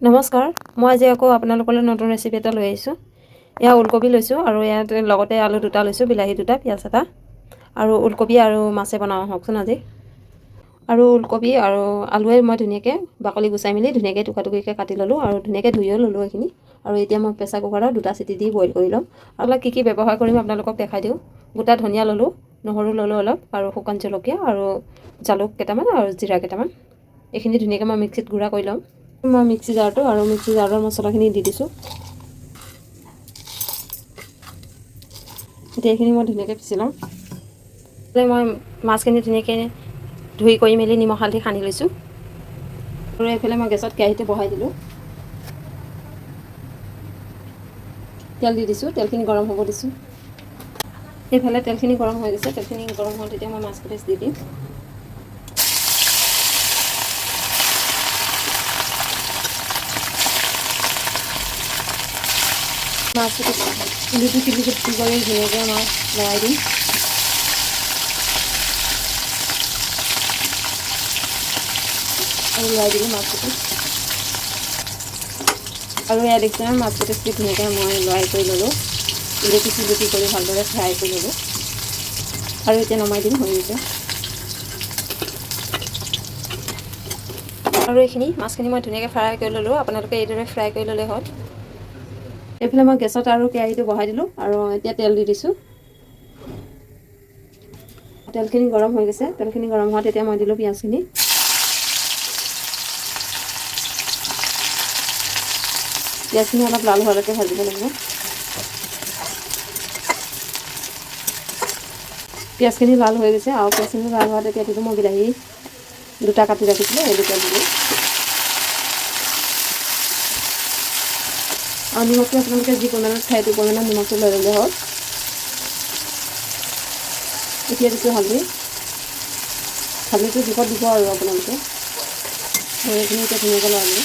নমস্কাৰ, মই আজি আকৌ আপোনালোকলৈ নতুন ৰেচিপি এটা লৈ আহিছোঁ। এয়া ওলকবি লৈছোঁ আৰু ইয়াত লগতে আলু দুটা লৈছোঁ, বিলাহী দুটা, পিঁয়াজ এটা আৰু ওলকবি আৰু মাছে বনাওঁ আহকচোন আজি। আৰু ওলকবি আৰু আলুৱে মই ধুনীয়াকৈ বাকলি গুচাই মেলি ধুনীয়াকৈ টুকুৰা টুকুৰিকৈ কাটি ল'লোঁ আৰু ধুনীয়াকৈ ধুইও ল'লোঁ এইখিনি। আৰু এতিয়া মই প্ৰেছাৰ কুকাৰত দুটা চিটি দি বইল কৰি ল'ম। আৰু কি কি ব্যৱহাৰ কৰিম আপোনালোকক দেখাই দিওঁ। গোটা ধনিয়া ল'লোঁ, নহৰু ল'লোঁ অলপ, আৰু শুকান জলকীয়া আৰু জালুক কেইটামান আৰু জিৰা কেইটামান। এইখিনি ধুনীয়াকৈ মই মিক্সিত গুড়া কৰি ল'ম। মই মিক্সি জাৰটো আৰু মিক্সি জাৰৰ মছলাখিনি দি দিছোঁ। এতিয়া এইখিনি মই ধুনীয়াকৈ পিচি ল'ম। মই মাছখিনি ধুনীয়াকৈ ধুই কৰি মেলি নিমখ হালধি সানি লৈছোঁ। আৰু এইফালে মই গেছত কেৰাহীটো বহাই দিলোঁ, তেল দি দিছোঁ, তেলখিনি গৰম হ'ব দিছোঁ। এইফালে তেলখিনি গৰম হৈ গৈছে, তেলখিনি গৰম হ'ল তেতিয়া মই মাছ কেইপিচ দি দিম। মাছ ইলুটি সিলুটি কৰি ধুনীয়াকৈ মই লৰাই দিম। আৰু লৰাই দিলোঁ মাছ কেইপিচ। আৰু এয়া দেখিছে মাছ কেইপিচ কি ধুনীয়াকৈ মই লৰাই কৰি ল'লোঁ, ইলুটি সিলুটি কৰি ভালদৰে ফ্ৰাই কৰি ল'লোঁ। আৰু এতিয়া নমাই দিম, হৈ গৈছে। আৰু এইখিনি মাছখিনি মই ধুনীয়াকৈ ফ্ৰাই কৰি ল'লোঁ, আপোনালোকে এইদৰে ফ্ৰাই কৰি ল'লে হ'ল। এইফালে মই গেছত আৰু কেৰাহীটো বহাই দিলোঁ আৰু এতিয়া তেল দি দিছোঁ। তেলখিনি গৰম হৈ গৈছে, তেলখিনি গৰম হোৱাত এতিয়া মই দিলোঁ পিঁয়াজখিনি। পিঁয়াজখিনি অলপ লাল হোৱালৈকে ভাজিব লাগিব। পিঁয়াজখিনি লাল হৈ গৈছে আৰু পিঁয়াজখিনি লাল হোৱাত এতিয়া দিলোঁ মই বিলাহী দুটা কাটি ৰাখিছিলোঁ, এই দুটা দিলোঁ। আৰু নিমখটো আপোনালোকে যি পৰিমাণত খায় সেইটো পৰিমাণত নিমখটো লৈ ল'লে হ'ল। এতিয়া দিছোঁ হালধি, হালধিটো জোখত দিব আৰু আপোনালোকে। আৰু এইখিনি এতিয়া ধুনীয়াকৈ লৰাই দিব।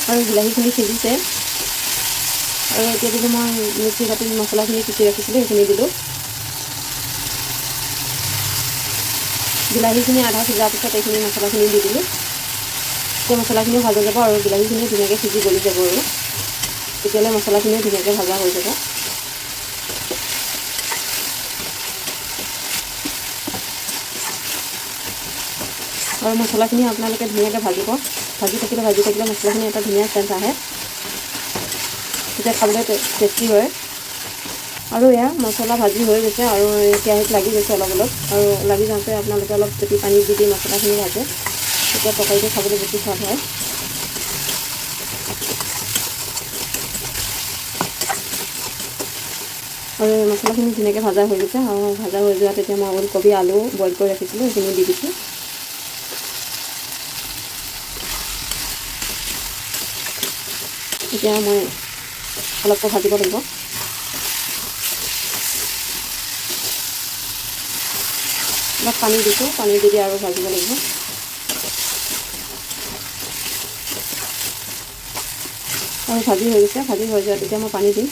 আৰু বিলাহীখিনি সিজিছে। আৰু এতিয়া দিলোঁ মই মিক্সি কাটি মছলাখিনি পিচি ৰাখিছিলোঁ, সেইখিনি দিলোঁ। বিলাহীখিনি আধা সিজাৰ পিছত এইখিনি মছলাখিনি দি দিলোঁ। এতিয়া মছলাখিনিও ভাজা যাব আৰু বিলাহীখিনিও ধুনীয়াকৈ সিজি গলি যাব আৰু তেতিয়ালৈ মছলাখিনিও ধুনীয়াকৈ ভাজা হৈ যাব। আৰু মছলাখিনি আপোনালোকে ধুনীয়াকৈ ভাজিব, ভাজি থাকিলে মছলাখিনি এটা ধুনীয়া চেণ্ট আহে, তেতিয়া খাবলৈ টেষ্টি হয়। আৰু এয়া মছলা ভাজি হৈ গৈছে আৰু কেৰাহীত লাগি গৈছে অলপ অলপ। আৰু লাগি যাওঁতে আপোনালোকে অলপ যদি পানী দি দি মছলাখিনি ভাজে তেতিয়া তৰকাৰীটো খাবলৈ বেছি সোৱাদ হয়। আৰু মছলাখিনি ধুনীয়াকৈ ভাজা হৈ গৈছে। আৰু ভাজা হৈ যোৱাত তেতিয়া মই ওলকবি আলু বইল কৰি ৰাখিছিলোঁ, সেইখিনি দি দিছোঁ। এতিয়া মই অলপকৈ ভাজিব লাগিব। অলপ পানী দিছোঁ, পানী দি দি আৰু ভাজিব লাগিব। আৰু ভাজি হৈ গৈছে, ভাজি হৈ যোৱা তেতিয়া মই পানী দিম।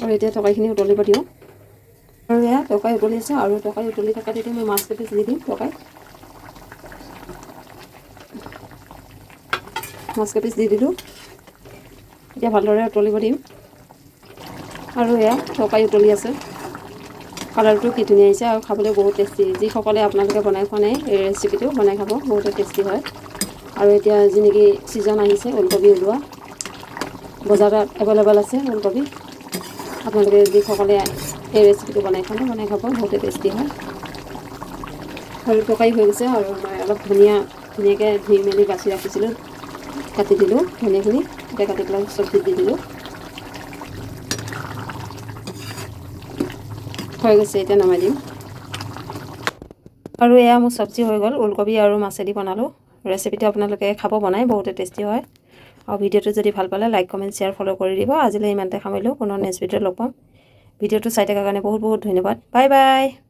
আৰু এতিয়া তৰকাৰীখিনি উতলিব দিওঁ। আৰু এয়া তৰকাৰী উতলি আছে আৰু তৰকাৰী উতলি থকা তেতিয়া মই মাছ কেইপিচ দি দিম। তৰকাৰী মাছ কেইপিচ দি দিলোঁ, এতিয়া ভালদৰে উতলিব দিম। আৰু এয়া তৰকাৰী উতলি আছে, কালাৰটো কি ধুনীয়া আহিছে আৰু খাবলৈ বহুত টেষ্টি। যিসকলে আপোনালোকে বনাই খোৱা নাই এই ৰেচিপিটো বনাই খাব, বহুতে টেষ্টি হয়। আৰু এতিয়া যি নেকি ছিজন আহিছে ওলকবি ওলোৱা, বজাৰত এভেইলেবল আছে ওলকবি। আপোনালোকে যিসকলে এই ৰেচিপিটো বনাই খোৱা নাই বনাই খাব, বহুতে টেষ্টি হয়। আৰু তৰকাৰী হৈ গৈছে। আৰু মই অলপ ধনিয়া ধুনীয়াকৈ ধুই মেলি বাছি ৰাখিছিলোঁ, কাটি দিলোঁ ধনিয়াখিনি। এতিয়া কাটি পেলাই চব্জিত দি দিলোঁ, হৈ গৈছে। এতিয়া নমাই দিম। আৰু এয়া মোৰ চব্জি হৈ গ'ল, ওলকবি আৰু মাছেদি বনালোঁ। ৰেচিপিটো আপোনালোকে খাব বনাই, বহুতে টেষ্টি হয়। আৰু ভিডিঅ'টো যদি ভাল পালে লাইক, কমেণ্ট, শ্বেয়াৰ, ফ'ল' কৰি দিব। আজিলৈ ইমানতে সামৰিলোঁ, পুনৰ নেক্সট ভিডিঅ'ত লগ পাম। ভিডিঅ'টো চাই থকাৰ কাৰণে বহুত বহুত ধন্যবাদ। Bye bye.